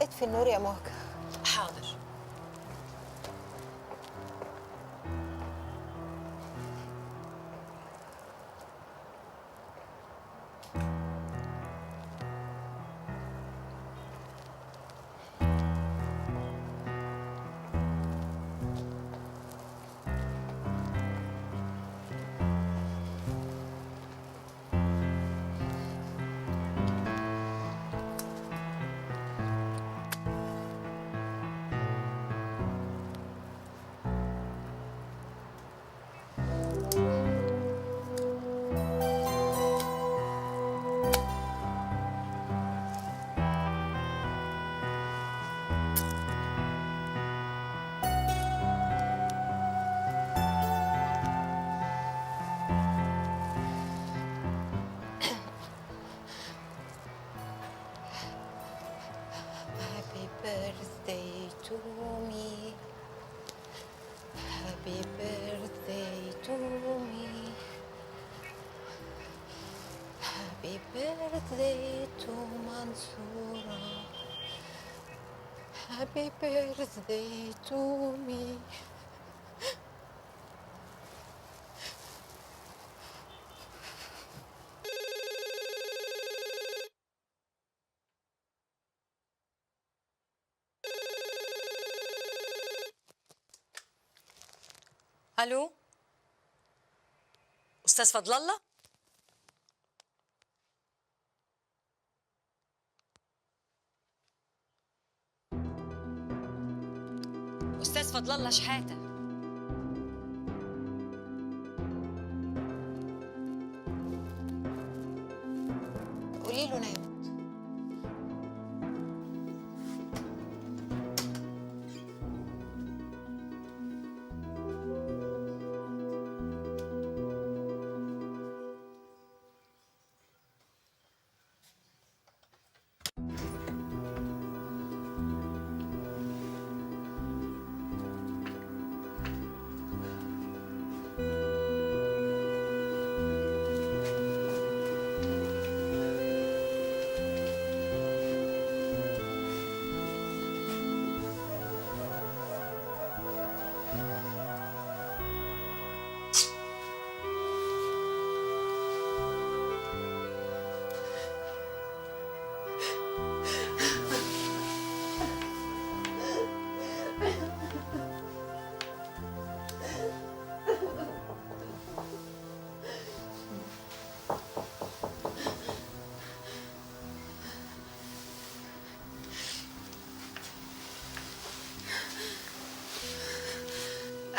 اطفي النور يا مهجة. حاضر. Happy birthday to me. Happy birthday to me. Happy birthday to Mansoura. Happy birthday to me. الو، استاذ فضل الله؟ استاذ فضل الله شحاته. قولي له نام.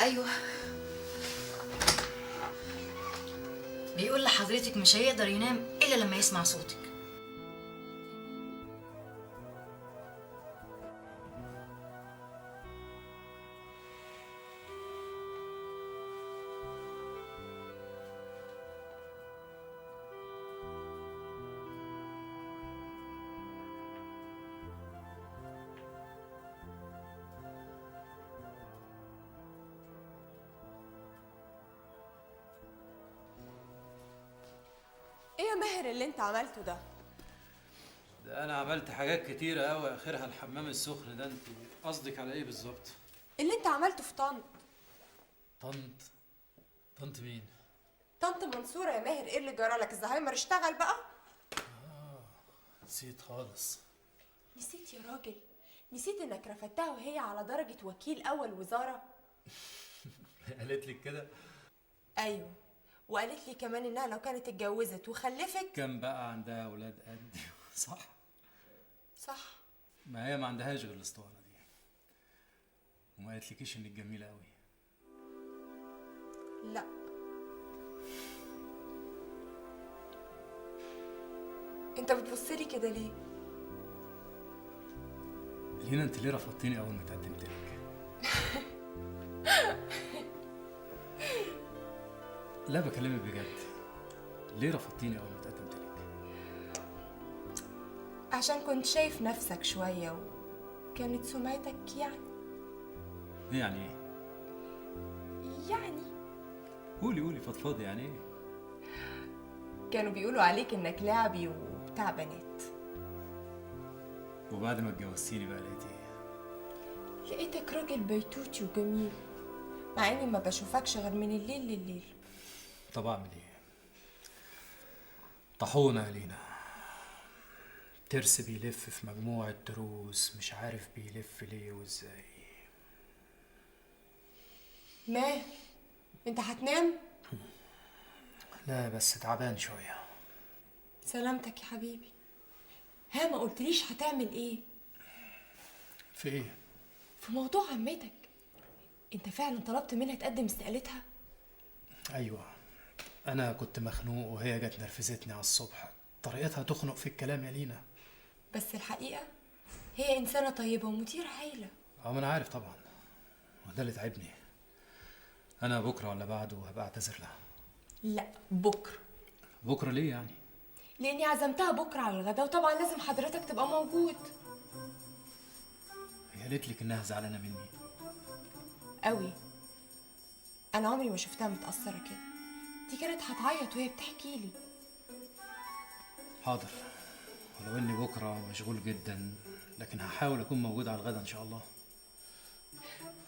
ايوه، بيقول لحضرتك مش هيقدر ينام الا لما يسمع صوتك. ايه يا ماهر اللي انت عملته ده؟ ده انا عملت حاجات كتيرة قوي، اخرها الحمام السخن ده. انت قصدك على ايه بالظبط؟ اللي انت عملته في طنط. طنط؟ طنط مين؟ طنط منصورة يا ماهر. ايه اللي جرالك؟ الزهايمر اشتغل بقى؟ نسيت خالص. نسيت يا راجل؟ نسيت انك رفدتها وهي على درجة وكيل اول وزارة؟ قالت لك كده؟ ايوه، وقالت لي كمان انها لو كانت اتجوزت وخلفت كان بقى عندها اولاد قدي. صح؟ صح. ما هي ما عندهاش غير الاسطوانة دي. وما قالتلكيش انك جميلة قوي؟ لا. انت بتبصلي كده ليه؟ لينا انت ليه رفضتيني اول ما تقدمت لك؟ لا بكلمك بجد، ليه رفضتيني اول ما تقدمت لك؟ عشان كنت شايف نفسك شوية وكانت سمعتك يعني. يعني ايه؟ يعني قولي قولي فضفاضي، يعني ايه؟ كانوا بيقولوا عليك انك لعبي وبتاع بنات. وبعد ما اتجوزتيني بقى لقيت ايه؟ لقيتك راجل بيتوتي وجميل، مع اني ما بشوفكش غير من الليل لليل. طب اعمل ايه؟ طاحونه يا لينا، ترس بيلف في مجموعة دروس مش عارف بيلف ليه وازاي. ما انت هتنام؟ لا بس تعبان شوية. سلامتك يا حبيبي. ها ما قلتليش هتعمل ايه؟ في ايه؟ في موضوع عمتك. انت فعلا طلبت منها تقدم استقالتها؟ ايوه، انا كنت مخنوق وهي جت نرفزتني على الصبح، طريقتها تخنق في الكلام يا لينا. بس الحقيقة هي انسانة طيبة ومديرة هايلة. اه ما انا عارف طبعا، وده اللي تعبني. انا بكره ولا بعده هبقى اعتذر لها. لا بكره. بكره ليه يعني؟ لاني عزمتها بكره على الغدا، وطبعا لازم حضرتك تبقى موجود. هي قالت لك انها زعلانة مني قوي. انا عمري ما شفتها متاثرة كده، دي كانت هتعيط وهي بتحكي لي. حاضر، ولو اني بكره مشغول جدا لكن هحاول اكون موجود على الغدا ان شاء الله.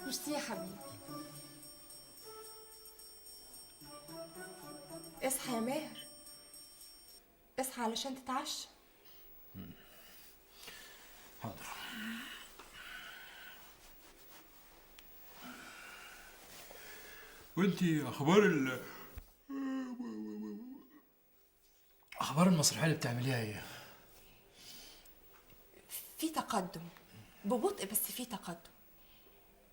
ميرسي يا حبيبي. اصحى يا ماهر، اصحى علشان تتعشى. حاضر. وانتي اخبار اخبار المسرحية اللي بتعمليها ايه؟ في تقدم ببطء، بس في تقدم.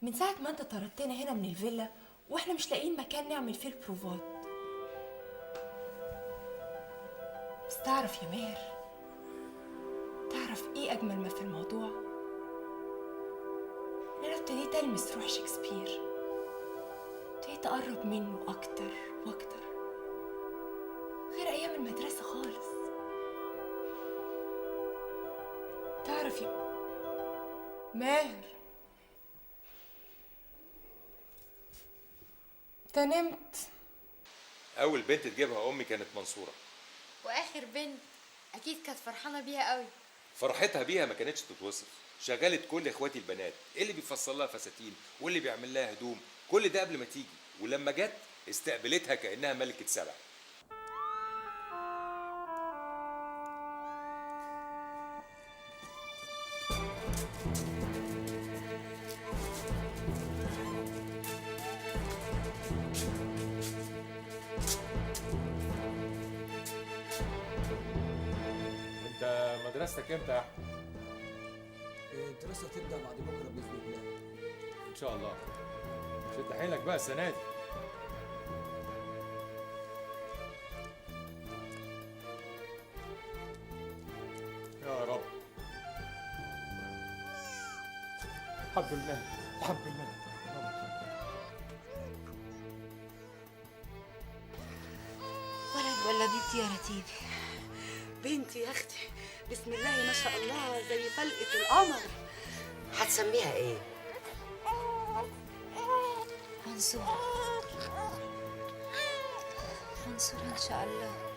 من ساعة ما انت طردتنا هنا من الفيلا واحنا مش لاقيين مكان نعمل فيه البروفات. بس تعرف يا ماهر، تعرف ايه اجمل ما في الموضوع؟ ان انا ابتديت المس روح شكسبير، ابتديت اقرب منه اكتر واكتر، غير ايام المدرسة خالص. تعرف يا ماهر، انت نمت؟ اول بنت تجيبها امي كانت منصورة، واخر بنت اكيد كانت فرحانة بيها قوي. فرحتها بيها ما كانتش تتوصف. شغلت كل اخواتي البنات، اللي بيفصل لها فساتين واللي بيعمل لها هدوم، كل ده قبل ما تيجي. ولما جت استقبلتها كانها ملكه سبع. انت مدرستك امتى يا احمد؟ الدراسة تبدأ بعد بكرة بإذن الله. ان شاء الله. شد حيلك بقى السنة دي. يا رب. الحمد لله، الحمد لله. ولد ولا بنت يا رتيبي؟ بنتي يا اختي، بسم الله ما شاء الله، زي فلقة القمر. هتسميها ايه؟ منصورة. منصورة ان شاء الله.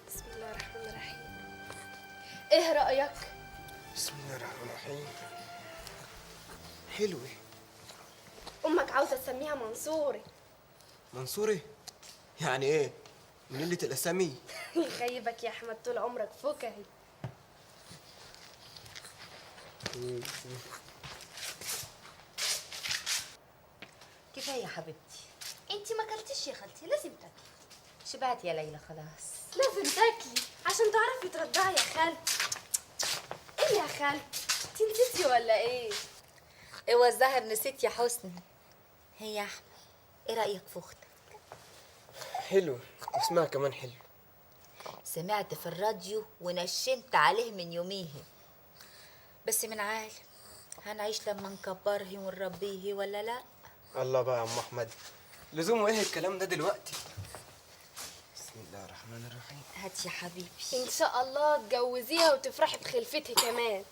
بسم الله الرحمن الرحيم. ايه رأيك؟ بسم الله الرحمن الرحيم. حلوة. امك عاوزة تسميها منصوري. منصوري؟ يعني ايه؟ من قلة الاسامي؟ يخيبك يا احمد، طول عمرك فكاهي. كفاية يا حبيبتي. انتي ما اكلتيش يا خالتي، لازم تاكلي. شبعت يا ليلى خلاص. لازم تاكلي عشان تعرفي ترضعي يا خالتي. ايه يا خالتي، انتي نسيتي ولا ايه؟ اوعى الظاهر نسيت يا حسني. هي يا احمد، ايه رايك في اختك؟ حلو، اسمها كمان حلو. سمعت في الراديو ونشنت عليه من يومية. بس من عالم هنعيش لما نكبره ونربيه ولا لا؟ الله بقى يا ام احمد، لزومه ايه الكلام ده دلوقتي؟ بسم الله الرحمن الرحيم. هات يا حبيبي. ان شاء الله تجوزيها وتفرحي بخلفتها كمان.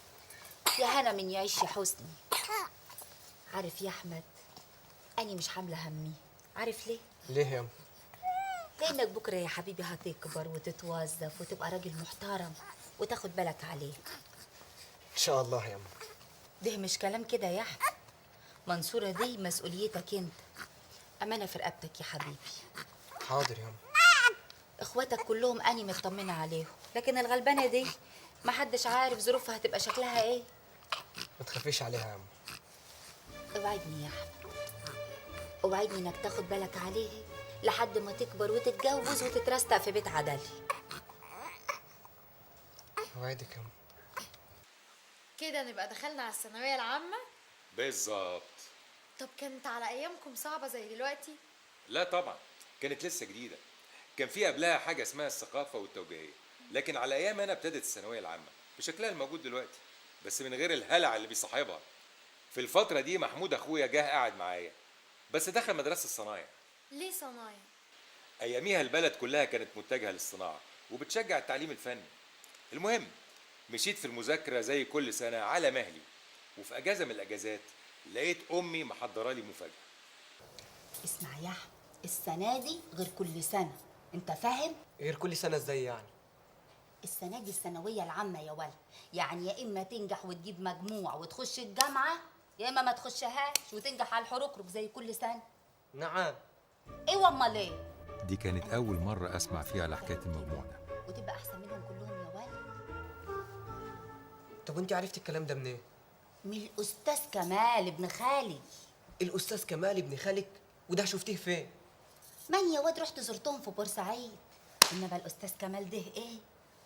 يا هنا من يعيش يا حسني. عارف يا احمد، اني مش حامله همي. عارف ليه؟ ليه يا ام؟ لانك بكره يا حبيبي هتكبر وتتوظف وتبقى راجل محترم وتاخد بالك عليه. ان شاء الله يا ام. ده مش كلام كده يا احمد، منصورة دي مسؤوليتك انت، امانه في رقبتك يا حبيبي. حاضر يا ام. اخواتك كلهم اني مطمنه عليهم، لكن الغلبانه دي محدش عارف ظروفها هتبقى شكلها ايه. ما تخافيش عليها يا ام. اوعدني يا احمد، اوعدني انك تاخد بالك عليها لحد ما تكبر وتتجوز وتترستق في بيت عدلي. اوعدك يا ام. كده نبقى دخلنا على الثانوية العامة؟ بالظبط. طب كانت على ايامكم صعبة زي دلوقتي؟ لا طبعا، كانت لسه جديدة. كان في قبلها حاجة اسمها الثقافة والتوجيهيه، لكن على ايام انا ابتدت الثانوية العامة بشكلها الموجود دلوقتي، بس من غير الهلع اللي بيصاحبها. في الفترة دي محمود اخويا جه قاعد معايا، بس دخل مدرسه الصنايع. ليه صنايع؟ اياميها البلد كلها كانت متجهة للصناعة وبتشجع التعليم الفني. المهم مشيت في المذاكرة زي كل سنة على مهلي، وفي اجازه من الاجازات لقيت امي محضرة لي مفاجاة. اسمع يا احمد، السنة دي غير كل سنة، انت فاهم؟ غير كل سنة ازاي يعني؟ السنة دي الثانوية العامة يا ولد، يعني يا اما تنجح وتجيب مجموع وتخش الجامعة، يا اما ما تخشهاش وتنجح على الحركرك زي كل سنة. نعم. ايوه امال ايه؟ دي كانت اول مرة اسمع فيها على حكاية المجموع ده. وتبقى احسن منهم كلهم يا ولد. طب وانت عرفتي الكلام ده منين؟ من الاستاذ كمال ابن خالي. الاستاذ كمال ابن خالك؟ وده شفتيه فين؟ من يا واد رحت زرتهم في بورسعيد. انما الاستاذ كمال ده ايه؟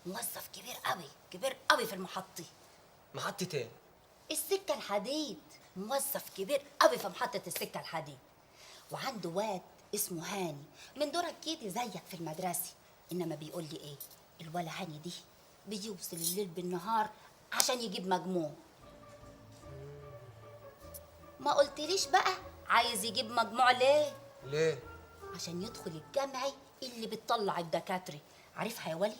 موظف كبير قوي، كبير قوي في المحطة. محطة ايه؟ السكة الحديد. موظف كبير قوي في محطة السكة الحديد، وعنده واد اسمه هاني من دورك كده زيك في المدرسة. انما بيقول لي ايه؟ الولا هاني دي بيوصل الليل بالنهار عشان يجيب مجموع. ما قلتليش بقى عايز يجيب مجموع ليه؟ ليه؟ عشان يدخل الجامعي اللي بتطلع الدكاترة. عارفها يا ولي؟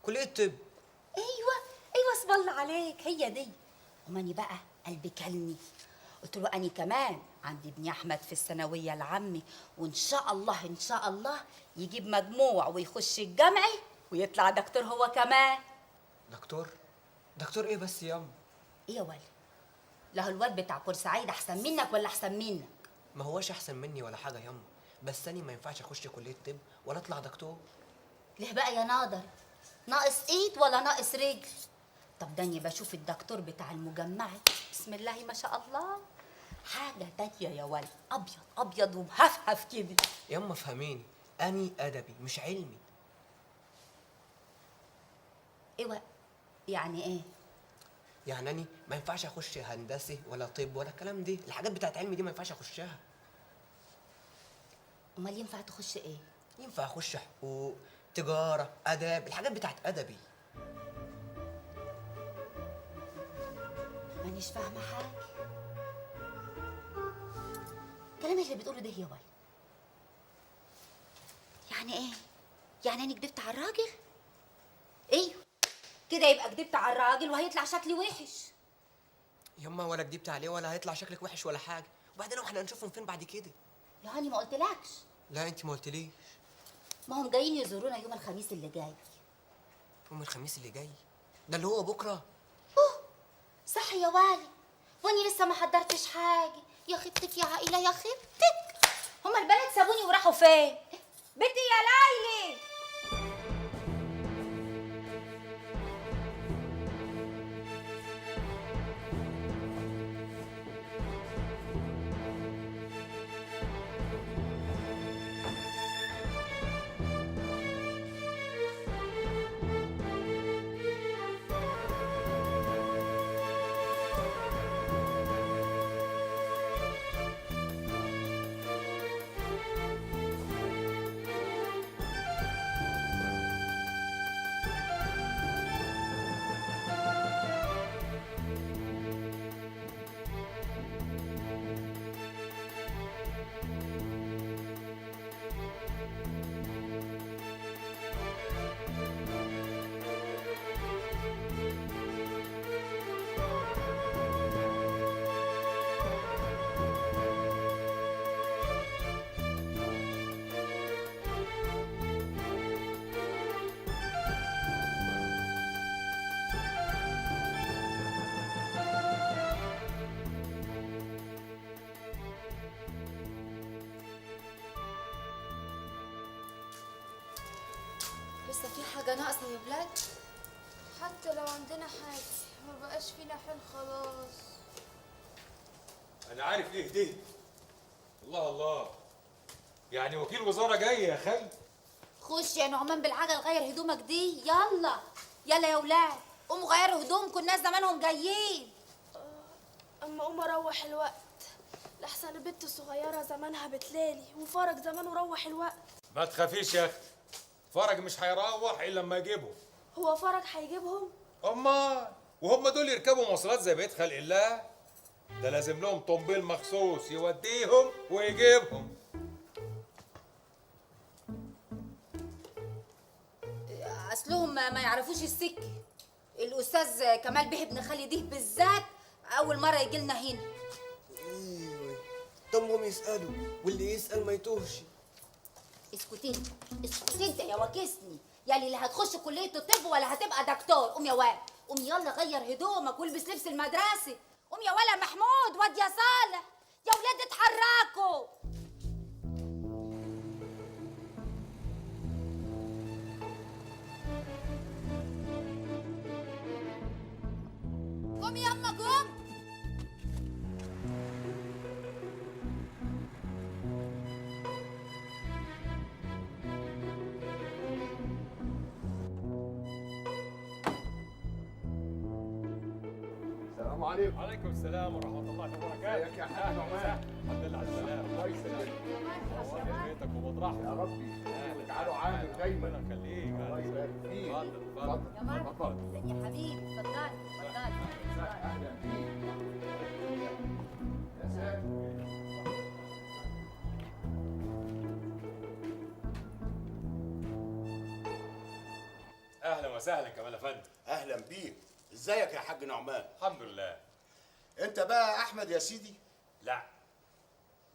كلية الطب. ايوه ايوه، اسم الله عليك، هي دي. وماني بقى قلبي كلني، قلت له اني كمان عندي ابني احمد في الثانوية العامة، وان شاء الله ان شاء الله يجيب مجموع ويخش الجامعي ويطلع دكتور هو كمان. دكتور؟ دكتور ايه بس ياما؟ ايه يا ولي؟ له الواد بتاع بورسعيد احسن منك ولا احسن منك؟ ما هواش احسن مني ولا حاجة ياما، بس انا ما ينفعش اخش كليه طب ولا اطلع دكتور. ليه بقى يا نادر؟ ناقص ايد ولا ناقص رجل؟ طب ده اني بشوف الدكتور بتاع المجمعي بسم الله ما شاء الله حاجة تانية يا ولد، ابيض ابيض ومهفهف كده. ياما فهميني، اني ادبي مش علمي. ايوه يعني ايه؟ يعني اني ما ينفعش اخش هندسة ولا طب ولا الكلام دي، الحاجات بتاعت علمي دي ما ينفعش اخشها. امال ينفع تخش ايه؟ ينفع اخش حقوق، تجارة، اداب، الحاجات بتاعت ادبي. مانيش فاهمه حاجة. الكلام اللي بتقوله ده يا ولد يعني ايه؟ يعني انا كدبت على الراجل؟ ايوه كده يبقى كدبت على الراجل وهيطلع شكلي وحش. يما ولا كدبت عليه ولا هيطلع شكلك وحش ولا حاجة، وبعدين احنا هنشوفهم فين بعد كده؟ يا هاني ما قلتلكش. لا انت ما قلتليش. ما هم جايين يزورونا يوم الخميس اللي جاي. يوم الخميس اللي جاي؟ ده اللي هو بكره؟ اوه صح يا والي، واني لسه ما حضرتش حاجة. يا خيبتك يا عائلة يا خيبتك، هما البنات سابوني وراحوا فين؟ بنتي يا ليلي. لسه في حاجة ناقصه يا ولاد؟ حتى لو عندنا حاجة ما بقاش فينا حيل خلاص. انا عارف ليه دي. الله الله، يعني وكيل وزارة جاي يا خالد. خش يا نعمان بالعجل، غير هدومك دي. يلا يلا يا ولاد، قوموا غيروا هدومكم، الناس زمانهم جايين. اما اقوم اروح الوقت، لحسن البت الصغيرة زمانها بتلالي، وفرج زمانه روح الوقت. ما تخافيش يا اختي، فرج مش هيروح الا لما يجيبهم. هو فرج هيجيبهم؟ امال وهم دول يركبوا مواصلات زي بقية خلق الله؟ ده لازم لهم طنبيل مخصوص يوديهم ويجيبهم. اصلهم ما يعرفوش السكة. الاستاذ كمال بيه ابن خالي ده بالذات اول مرة يجي لنا هنا. ايوه، طب يسالوا واللي يسال ما يتوهش. اسكتي انت، اسكتي انت يا واكسني، يا اللي هتخش كليه الطب ولا هتبقى دكتور. قوم يا واد، قوم يلا غير هدومك والبس لبس المدرسة. قوم يا ولا محمود، واد يا صالح، يا ولاد اتحركوا. قوم يما قوم. السلام عليكم. وعليكم السلام ورحمة الله وبركاته. ازيك يا حاج نعمان؟ الحمد لله على السلامة. الله يسلمك. بيتك ومطرحك يا ربي، وتعالوا عامر دايما. ربنا يخليك. الله يبارك فيك. اتفضل اتفضل. اتفضل يا حبيبي، اتفضل اتفضل. اهلا بيك يا ساتر. اهلا وسهلا كمال افندي. اهلا بيك. ازيك يا حاج نعمان؟ الحمد لله. انت بقى احمد يا سيدي؟ لا،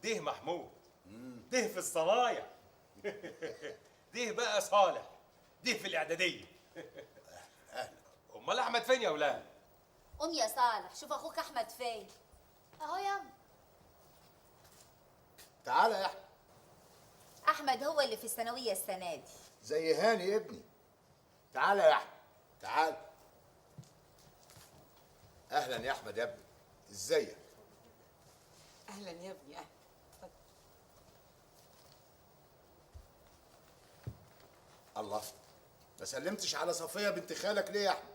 ده محمود، ده في الصنايع، ده بقى صالح، ده في الاعدادية. اهلا. امال احمد فين يا ولاد؟ قوم يا صالح شوف اخوك احمد فين. اهو ياما. تعالى يا احمد. احمد هو اللي في الثانوية السنة دي. زي هاني ابني. تعالى يا احمد، تعالى. اهلا يا احمد يا ابني، ازيك؟ اهلا يا ابني، اهلا. الله، ما سلمتش على صفيه بنت خالك ليه يا احمد؟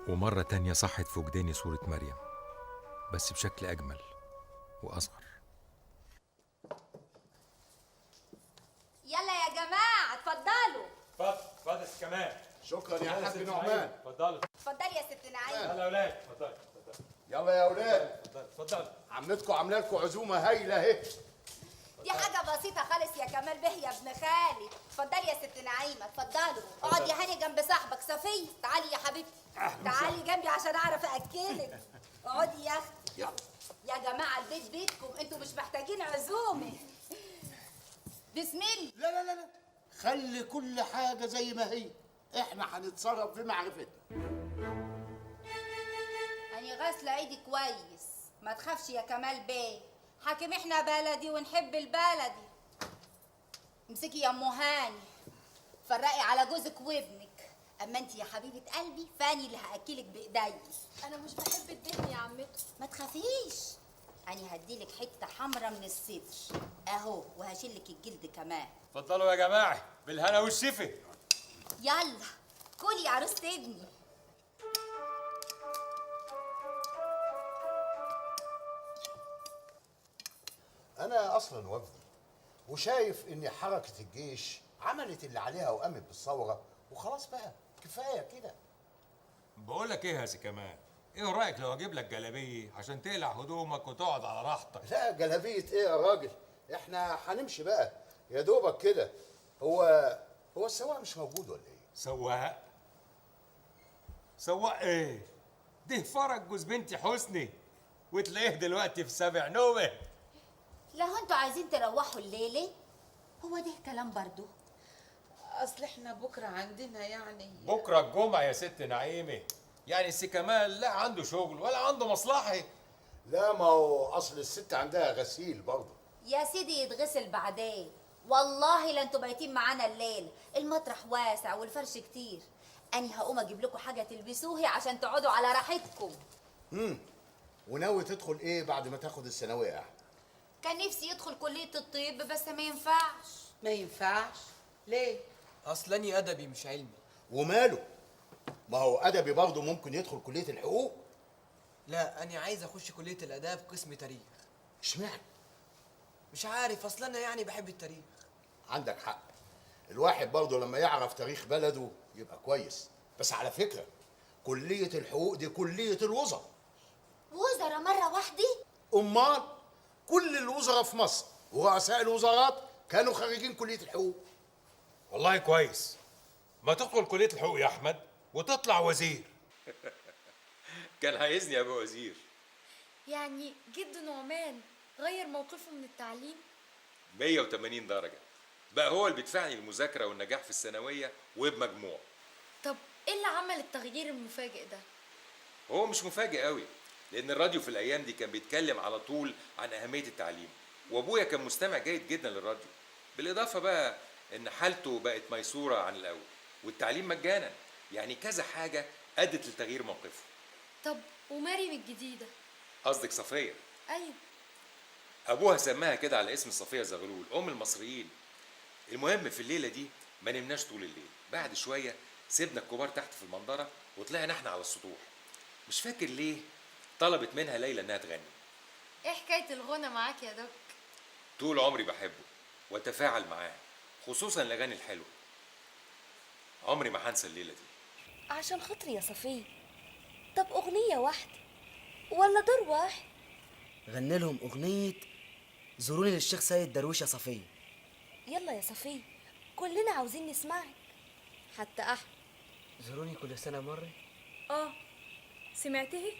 ومرة تانية صحت في وجداني صورة مريم، بس بشكل أجمل وأصغر. يلا يا جماعة اتفضلوا. اتفضل اتفضل يا ست كمال. شكرا يا حاج نعمان. اتفضلوا. اتفضلي يا ست نعيم. يلا يا ولاد اتفضلوا اتفضلوا. يلا يا ولاد اتفضلوا اتفضلوا. عمتكم عامله لكم عزومة هايلة اهي. دي حاجة بسيطة خالص يا كمال بيه يا ابن خالي. اتفضلي يا ست نعيمة، اتفضلوا. اقعد يا هاني جنب صاحبك صفية. تعالي يا حبيبتي، تعالي جنبي عشان اعرف اكلك. اقعدي يا اختي. يلا يا جماعة، البيت بيتكم، انتوا مش محتاجين عزومة. بسم الله. لا لا لا لا، خلي كل حاجة زي ما هي، احنا هنتصرف بمعرفتنا. أنا غاسلة ايدي كويس، ما تخافش يا كمال بيه. حاكم احنا بلدي ونحب البلدي. امسكي يا ام هاني، فرقي على جوزك وابنك. اما انت يا حبيبه قلبي فاني اللي هاكلك بايدي. انا مش بحب الدهن يا عمتو. ما تخافيش، انا هديلك حتة حمرا من الصدر اهو، وهشيلك الجلد كمان. اتفضلوا يا جماعة بالهنا والشفا. يلا كلي يا عروسه ابني. انا اصلا وفدي، وشايف ان حركة الجيش عملت اللي عليها وقامت بالثورة، وخلاص بقى كفاية كده. بقول لك ايه يا سي كمال، ايه رايك لو اجيب لك جلابية عشان تقلع هدومك وتقعد على راحتك؟ لا جلابية ايه يا راجل، احنا هنمشي بقى يا دوبك كده. هو السواق مش موجود ولا ايه؟ سواق؟ سواق ايه؟ ده فرج جوز بنتي حسني، وتلاقيه دلوقتي في سابع نومه. لو انتوا عايزين تروحوا الليلة، هو ده كلام برضو؟ اصل احنا بكره عندنا يعني بكره الجمعة يا ست نعيمه، يعني السي كمال لا عنده شغل ولا عنده مصلحة. لا ما هو اصل الست عندها غسيل برضه. يا سيدي يتغسل بعدين، والله لا انتوا بايتين معانا الليل، المطرح واسع والفرش كتير. أنا هقوم اجيب لكم حاجة تلبسوها عشان تقعدوا على راحتكم. وناوي تدخل ايه بعد ما تاخد الثانوية يا احمد؟ كان نفسي يدخل كليه الطب بس ما ينفعش. ما ينفعش ليه؟ اصلاني ادبي مش علمي. وماله؟ ما هو ادبي برضه ممكن يدخل كليه الحقوق. لا انا عايز اخش كليه الاداب قسم تاريخ. اشمعنى؟ مش عارف، اصل انا يعني بحب التاريخ. عندك حق، الواحد برضه لما يعرف تاريخ بلده يبقى كويس. بس على فكرة كليه الحقوق دي كليه الوزراء. وزراء مرة واحدة؟ امال كل الوزراء في مصر ورؤساء الوزارات كانوا خريجين كليه الحقوق. والله كويس، ما تدخل كليه الحقوق يا احمد وتطلع وزير. كان عايزني ابقى وزير. يعني جد نعمان غير موقفه من التعليم 180 درجه، بقى هو اللي بيدفعني المذاكرة والنجاح في الثانوية وبمجموع. طب ايه اللي عمل التغيير المفاجئ ده؟ هو مش مفاجئ قوي، لان الراديو في الايام دي كان بيتكلم على طول عن اهمية التعليم، وابويا كان مستمع جيد جدا للراديو. بالاضافة بقى ان حالته بقت ميسوره عن الاول، والتعليم مجانا، يعني كذا حاجة ادت لتغيير موقفه. طب ومريم الجديدة؟ قصدك صفيه؟ ايوه، ابوها سماها كده على اسم صفيه زغلول ام المصريين. المهم في الليلة دي ما نمناش طول الليل، بعد شوية سيبنا الكبار تحت في المنظره وطلعنا احنا على السطوح. مش فاكر ليه طلبت منها ليلى انها تغني. ايه حكاية الغنى معاك يا دوك؟ طول عمري بحبه واتفاعل معاه، خصوصا الاغاني الحلوة. عمري ما هنسى الليلة دي. عشان خاطري يا صفيه، طب اغنية واحدة ولا دور واحد؟ غني لهم اغنية زوروني للشيخ سيد درويش يا صفيه. يلا يا صفيه، كلنا عاوزين نسمعك، حتى احمد. زوروني كل سنة مرة. سمعتيه؟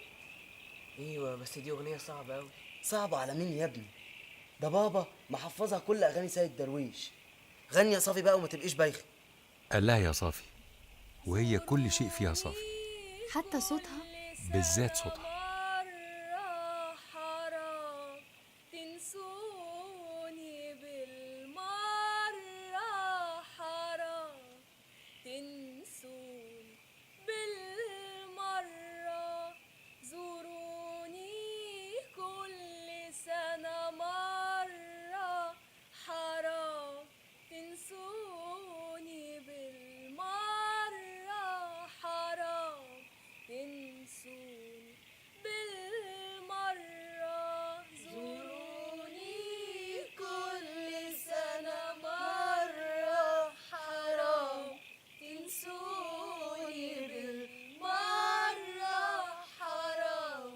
ايوه بس دي اغنية صعبة قوي. صعبة على مين يا ابني؟ ده بابا محفظها كل اغاني سيد درويش. غني يا صافي بقى وما تبقيش بايخة. قال لها يا صافي، وهي كل شيء فيها صافي، حتى صوتها، بالذات صوتها. تنسوني بالمرة حرام، تنسوني بالمرة، زوروني كل سنة مرة حرام، تنسوني بالمرة حرام، تنسوني بالمرة، زوروني كل سنة مرة حرام، تنسوني بالمرة حرام،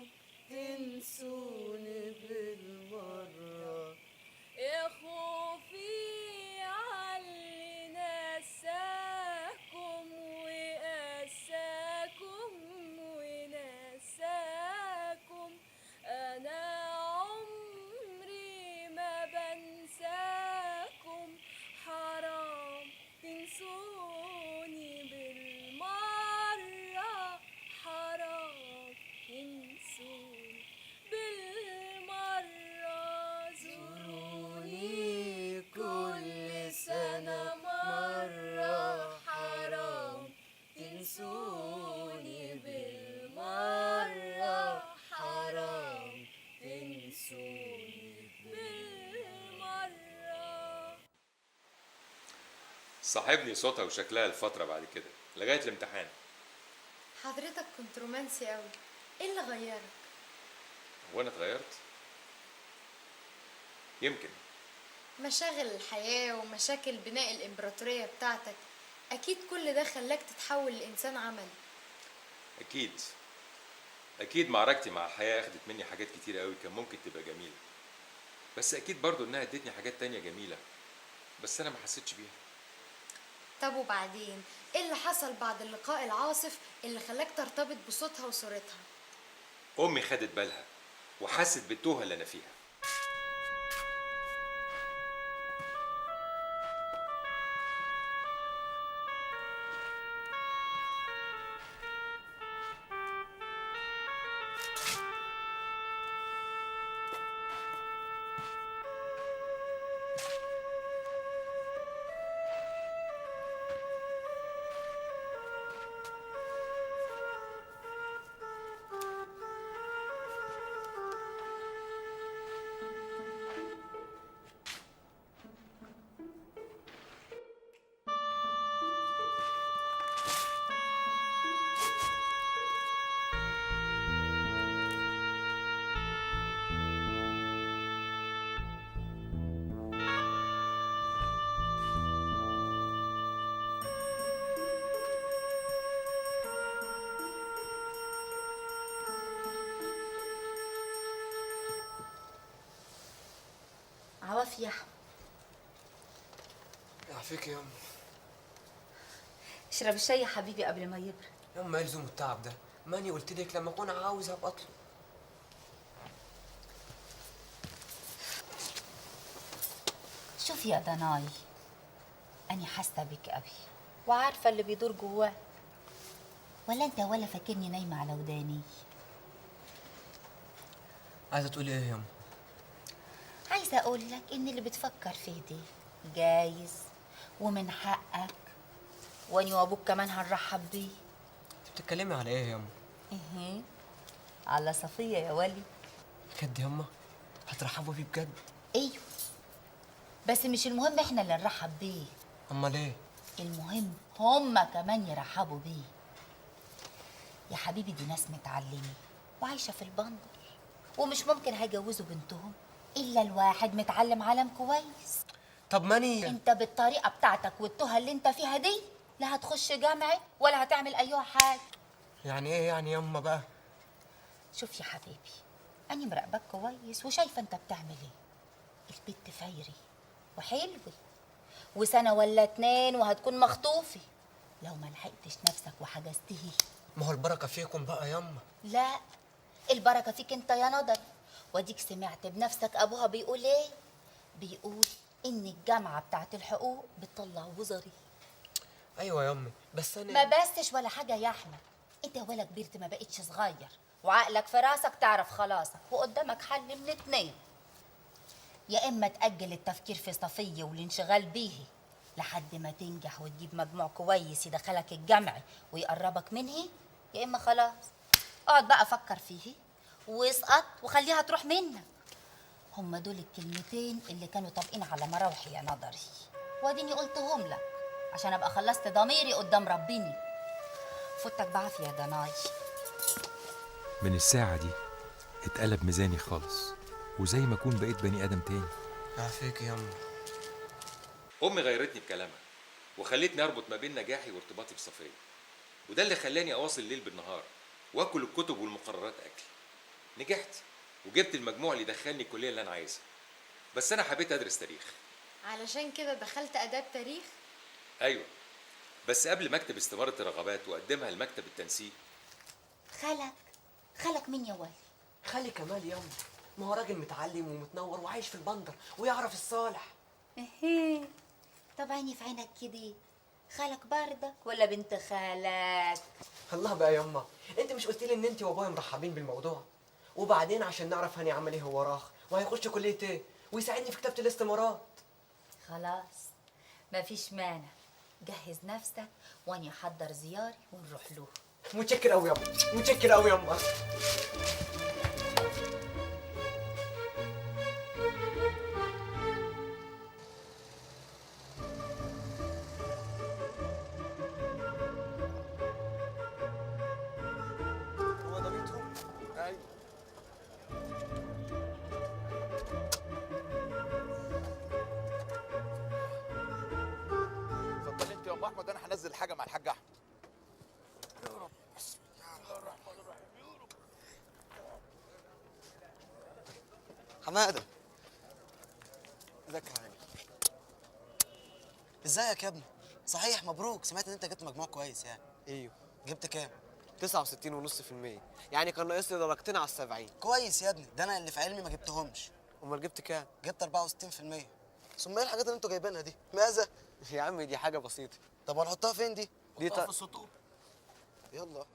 تنسوني بالمرة. يا خوفي على نساكم وقساكم ونساكم، أنا عمري ما بنساكم، حرام تنسوني بالمرة حرام، تنسوني بالمرة، زوروني كل سنة مرة حرام، تنسوني بالمرة حرام، تنسوني بالمرة. صاحبني صوتها وشكلها الفترة بعد كده لغاية الامتحان. حضرتك كنت رومانسي قوي، ايه اللي غيرك؟ هو انا اتغيرت؟ يمكن مشاغل الحياة ومشاكل بناء الإمبراطورية بتاعتك، أكيد كل ده خلاك تتحول لإنسان عملي. اكيد اكيد معركتي مع الحياة اخدت مني حاجات كتير قوي كان ممكن تبقى جميلة، بس اكيد برضو انها ادتني حاجات تانية جميلة بس انا ما حسيتش بيها. طب وبعدين ايه اللي حصل بعد اللقاء العاصف اللي خلاك ترتبط بصوتها وصورتها؟ امي خدت بالها وحست بالتوهه اللي انا فيها. العوافي يا احمد. يعافيك يا يما. اشرب الشاي يا حبيبي قبل ما يبرد. يما ايه لزوم التعب ده؟ ماني قلت لك لما اكون عاوز هبقى اطلب. شوف يا دناي، أنا حاسة بك قوي وعارفة اللي بيدور جواك، ولا أنت ولا فاكرني نايمة على وداني؟ عايزة تقولي إيه يا يما؟ عايزة أقول لك إن اللي بتفكر فيه دي جايز ومن حقك، وأني وأبوك كمان هنرحب بيه. أنت بتتكلمي على إيه يا يما؟ إيه؟ على صفية يا ولي. بجد يا يما؟ هترحبوا بيه بجد؟ أيوه، بس مش المهم إحنا اللي نرحب بيه. أمال إيه؟ المهم هما كمان يرحبوا بيه. يا حبيبي دي ناس متعلمة وعايشة في البندر، ومش ممكن هيجوزوا بنتهم إلا الواحد متعلم علم كويس. طب ماني أنت بالطريقة بتاعتك والتهى اللي أنت فيها دي لا هتخش جامعة ولا هتعمل أيها حاجة. يعني إيه يعني يما بقى؟ شوف يا حبيبي، أنا مراقبك كويس وشايفة أنت بتعمل إيه. البت فايرة وحلوة، وسنة ولا اتنين وهتكون مخطوفة لو ما لحقتش نفسك وحجزته. ما هو البركة فيكم بقى يما. لا، البركة فيك انت يا نضر. واديك سمعت بنفسك ابوها بيقول ايه؟ بيقول ان الجامعة بتاعت الحقوق بتطلع وزري. ايوه يا امي، بس انا ما بسش ولا حاجة يا احمد. انت ولا كبرت، ما بقتش صغير، وعقلك في راسك تعرف خلاصك، وقدامك حل من اتنين: يا اما تأجل التفكير في صفية والانشغال بيه لحد ما تنجح وتجيب مجموع كويس يدخلك الجامعي ويقربك منه، يا اما خلاص اقعد بقى فكر فيه واسقط وخليها تروح منك. هما دول الكلمتين اللي كانوا طابقين على مراوحي يا نظري، واديني قلتهم لك عشان ابقى خلصت ضميري قدام ربني. فوتك بعافية يا دناي. من الساعة دي اتقلب ميزاني خالص، وزي ما اكون بقيت بني ادم تاني. يعافيك يا امي. غيرتني بكلامها وخلتني اربط ما بين نجاحي وارتباطي بصفيه، وده اللي خلاني اواصل الليل بالنهار واكل الكتب والمقررات اكل. نجحت وجبت المجموع اللي دخلني الكلية اللي انا عايزها، بس انا حبيت ادرس تاريخ. علشان كده دخلت اداب تاريخ؟ ايوه، بس قبل ما اكتب استماره الرغبات واقدمها لمكتب التنسيق. خالك مين يا والي؟ خالي كمال يا امي، ما هو راجل متعلم ومتنور وعايش في البندر ويعرف الصالح. ايه؟ طب عيني في عينك كده، خالك بردك ولا بنت خالك؟ الله بقى يما، انت مش قلت لي ان انت وابويا مرحبين بالموضوع؟ وبعدين عشان نعرف هاني عمل ايه هو راخ وهيخش كليه ايه ويساعدني في كتابه الاستمارات. خلاص مفيش مانع، جهز نفسك واني احضر زياري ونروح له. متشكر قوي يما، متشكر قوي يما. هو ده بيتهم؟ ايوه. اتفضلي انت يا ام احمد، انا هنزل حاجة مع الحاج احمد. يا رب، بسم الله الرحمن الرحيم. يا رب. حمادة، ازيك يا هاني؟ ازيك يا ابني؟ صحيح مبروك، سمعت ان انت جبت مجموع كويس يعني. ايوه. جبت كام؟ 69.5%، يعني كان ناقص لي درجتين على 70. كويس يا ابني، ده انا اللي في علمي ما جبتهمش. امال جبت كام؟ جبت 64%. ثم ايه الحاجات اللي انتوا جايبينها دي؟ ماذا؟ يا عم دي حاجة بسيطة. طب هنحطها فين دي؟ دي في السطور. يلا.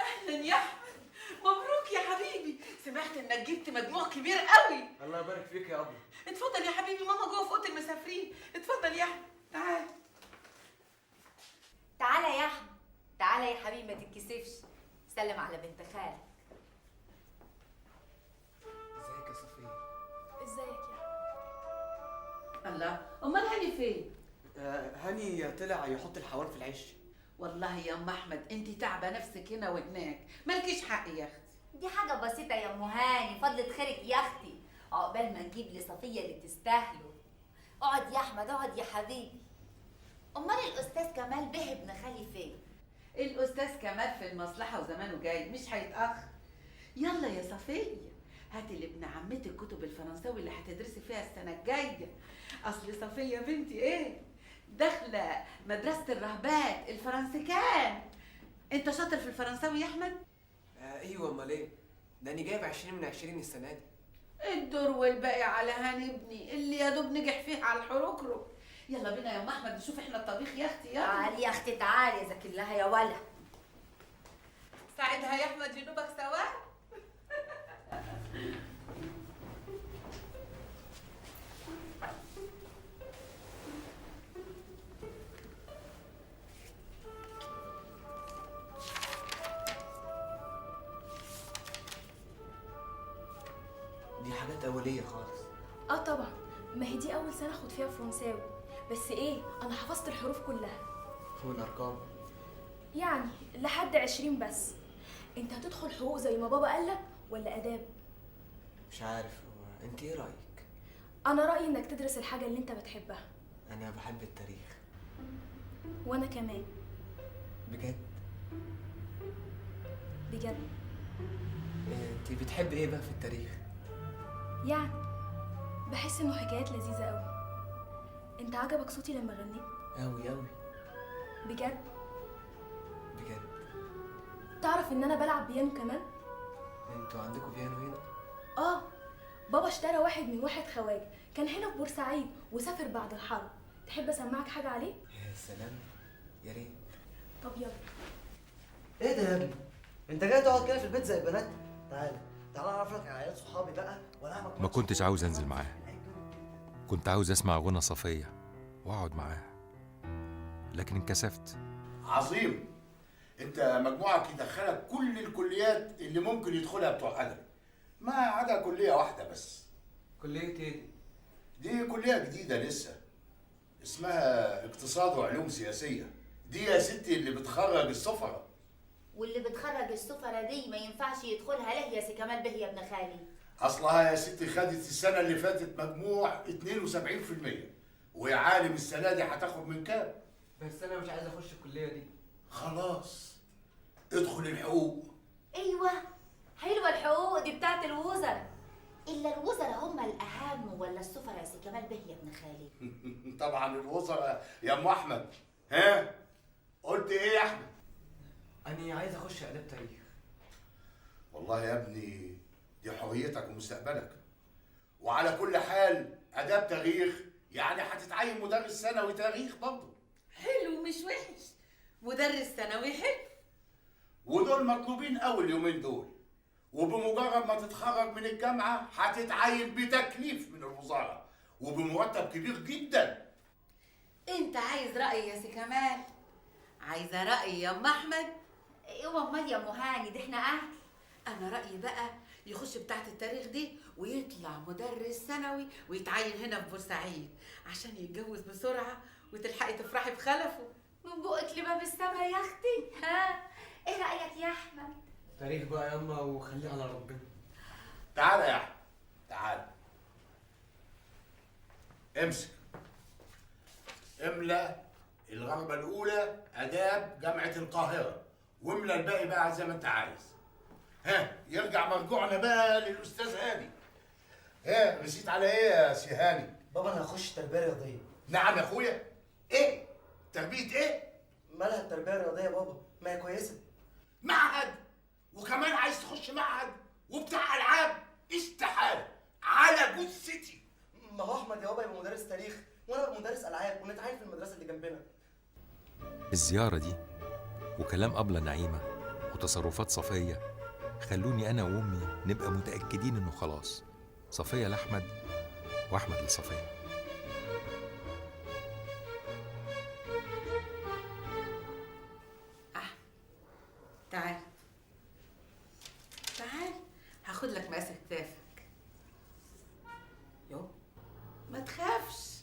اهلا يا احمد، مبروك يا حبيبي، سمعت انك جبت مجموع كبير قوي. الله يبارك فيك يا ابو. اتفضل يا حبيبي، ماما جوه في اوضة المسافرين. اتفضل يا احمد، تعال تعالى يا احمد، تعالى يا حبيبي، ما تتكسفش، سلم على بنت خالك. ازيك يا صفيه؟ ازيك يا احمد؟ الله، امال هاني فين؟ هاني طلع يحط الحوار في العش. والله يا ام احمد انت تعبه نفسك هنا وهناك، مالكيش حق يا اختي. دي حاجة بسيطة يا ام هاني، فضلة خيرك يا اختي، عقبال ما نجيب لصفيه اللي تستاهله. اقعد يا احمد، اقعد يا حبيبي. امال الاستاذ كمال به ابن خالي فين؟ الاستاذ كمال في المصلحة وزمانه جاي، مش هيتاخر. يلا يا صفيه هاتي لابن عمتك الكتب الفرنساوي اللي هتدرسي فيها السنة الجاية. اصل صفيه بنتي ايه؟ داخله مدرسه الرهبات الفرنسيكان. انت شاطر في الفرنساوي يا احمد؟ ايوه امال ايه؟ ده انا جايب 20 من 20 السنة دي. الدور والباقي على هاني ابني اللي يا دوب نجح فيه على الحركرك. يلا بينا يا ام احمد نشوف احنا الطبيخ يا اختي. يلا تعالي يا اختي، تعالي ذاكر لها يا ولا. ساعدها يا احمد ينوبك سوا. دي حاجات أولية خالص. اه طبعا، ما هي دي أول سنة أخد فيها فرنساوي، بس إيه أنا حفظت الحروف كلها. والأرقام؟ يعني لحد 20 بس. أنت هتدخل حقوق زي ما بابا قالك ولا آداب؟ مش عارف، أنت إيه رأيك؟ أنا رأيي إنك تدرس الحاجة اللي أنت بتحبها. أنا بحب التاريخ. وأنا كمان. بجد؟ بجد. أنت بتحبي إيه بقى في التاريخ؟ يعني بحس انه حكايات لذيذة قوي. انت عجبك صوتي لما غنيت؟ قوي قوي. بجد؟ بجد. تعرف ان انا بلعب بيانو كمان؟ انتوا عندكم بيانو هنا؟ اه، بابا اشترى واحد من واحد خواجه كان هنا في بورسعيد وسافر بعد الحرب. تحب اسمعك حاجة عليه؟ يا سلام، يا ريت. طب يلا. ايه ده يا ابني؟ انت جاي تقعد كده في البيت زي البنات؟ تعالى تعالى اعرف لك على عيال صحابي بقى. ما كنتش عاوز انزل معاها، كنت عاوز اسمع غنى صفية واقعد معاها، لكن انكسفت. عظيم، انت مجموعك يدخلك كل الكليات اللي ممكن يدخلها بتوع ادب، ما عدا كلية واحدة بس. كلية ايه دي؟ دي كلية جديدة لسه، اسمها اقتصاد وعلوم سياسية. دي يا ستي اللي بتخرج السفرة. واللي بتخرج السفرة دي ما ينفعش يدخلها ليه يا سي كمال به يا ابن خالي؟ اصلها يا ستي خدت السنة اللي فاتت مجموع 72%، ويا عالم السنة دي هتاخد من كام؟ بس انا مش عايز اخش الكلية دي. خلاص ادخل الحقوق. ايوه حلوة الحقوق دي بتاعت الوزراء. الا الوزراء هم الاهم ولا السفراء يا سي كمال به يا ابن خالي؟ طبعا الوزراء يا ام احمد. ها قلت ايه يا احمد؟ انا عايز اخش اداب تاريخ. والله يا ابني دي حريتك ومستقبلك، وعلى كل حال اداب تاريخ يعني هتتعين مدرس ثانوي تاريخ برضه. حلو مش وحش، مدرس ثانوي حلو. ودول مطلوبين قوي اليومين دول، وبمجرد ما تتخرج من الجامعة هتتعين بتكليف من الوزارة وبمرتب كبير جدا. انت عايز رايي يا سي كمال؟ عايزه رايي يا ام احمد؟ ايوه امال يا ام هاني، دي احنا اهل. انا رايي بقى يخش بتاعه التاريخ دي ويطلع مدرس ثانوي ويتعين هنا في بورسعيد عشان يتجوز بسرعة وتلحقي تفرحي بخلفه. من بقك لباب السما يا اختي. ها ايه رايك يا احمد؟ تاريخ بقى ياما وخليه على ربنا. تعالى يا احمد تعالى، امسك املى الرغبة الاولى اداب جامعه القاهرة، واملى الباقي بقى زي ما انت عايز. ها يرجع مرجوعنا بقى للاستاذ هاني. ها رسيت على ايه يا سي هاني؟ بابا انا هخش تربيه رياضية. نعم يا اخويا؟ ايه؟ تربيه ايه؟ مالها التربية الرياضية يا بابا؟ ما هي كويسة. معهد، وكمان عايز تخش معهد وبتاع العاب؟ استحالة، على جثتي. ما هو احمد يا بابا يبقى مدرس تاريخ وانا ابقى مدرس العاب ونتعين في المدرسة اللي جنبنا. الزيارة دي وكلام أبلة نعيمه وتصرفات صفيه خلوني أنا وأمي نبقى متأكدين إنه خلاص صفية لأحمد وأحمد لصفية. أحمد تعال تعال، هاخد لك مقاس كتافك. يو ما تخافش،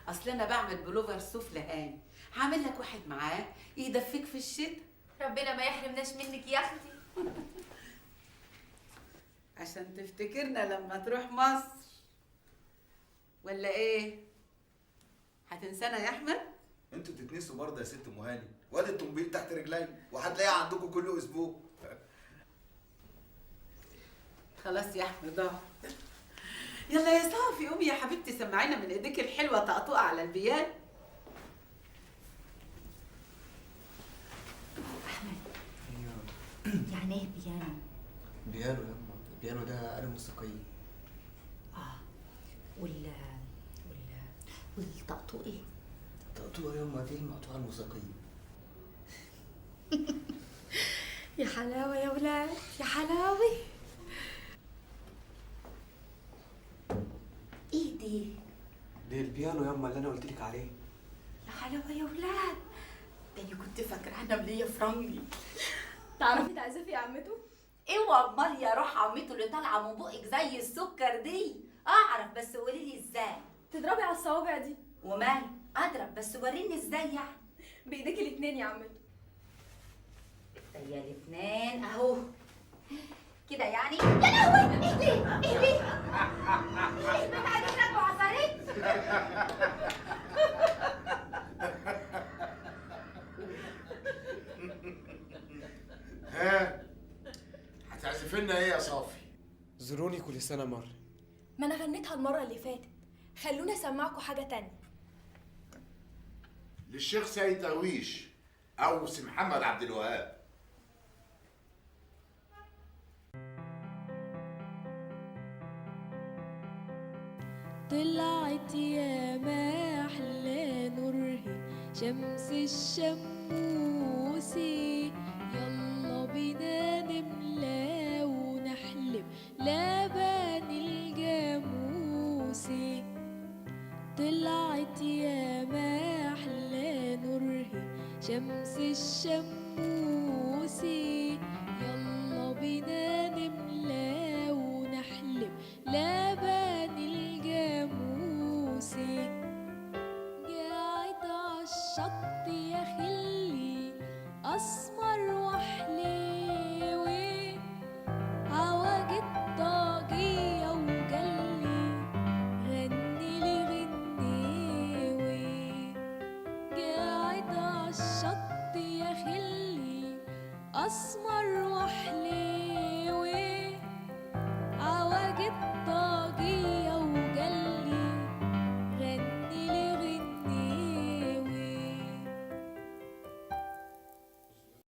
أصل أنا بعمل هعمل بلوفر صوف لهاني، هعمل لك واحد معاه يدفيك في الشتاء. ربنا ما يحرمناش منك يا اختي. عشان تفتكرنا لما تروح مصر. ولا ايه؟ هتنسانا يا احمد؟ انتوا بتتنسوا برضه يا ست ام هاني، وادي الطنبيل تحت رجلي وهتلاقيها عندكم كل اسبوع. خلاص يا احمد اقعد. يلا يا صافي قومي يا حبيبتي سمعينا من ايديك الحلوة طقطقة على البيان. احمد. ايوه. يعني ايه بيانو؟ بيانو يما، البيانو ده آلة موسيقية. وال والطقطوقي؟ الطقطوقة يما دي المقطوعة الموسيقية. يا حلاوة يا ولاد، يا حلاوة. ايه دي؟ دي البيانو يما اللي انا قلت لك عليه. يا حلاوة يا ولاد، ده انا كنت فاكرة نملية فرنجي. تعرفي تعزفي يا عمته؟ اوعى امال يا روح عمته اللي طالعة من بقك زي السكر دي. اعرف بس قولي لي ازاي. تضربي على الصوابع دي. ومال؟ اضرب بس وريني ازاي يعني. بايديكي الاتنين يا عمته. ايديا الاتنين اهو كده يعني. يا لهوي، اهدي اهدي. ايه بتاع رجلك وعصرت؟ ها هتعزفي لنا ايه يا صافي؟ زوروني كل سنة مرة. ما انا غنيتها المرة اللي فاتت، خلونا اسمعكم حاجة تانية. للشيخ سيد درويش او سي محمد عبد الوهاب. طلعت يا ما احلى نورهي شمس الشموسي، يلا بينا نملى ونحلب لبن الجاموسي. طلعت يا ما احلى نورهي شمس الشموسي، يلا بينا نملى ونحلب لبن الجاموسي. قاعد عالشط يا خلي اسمر وحليوي، عواج الطاقية وجلي غني لي غنيوي. قاعد عالشط يا خلي اسمر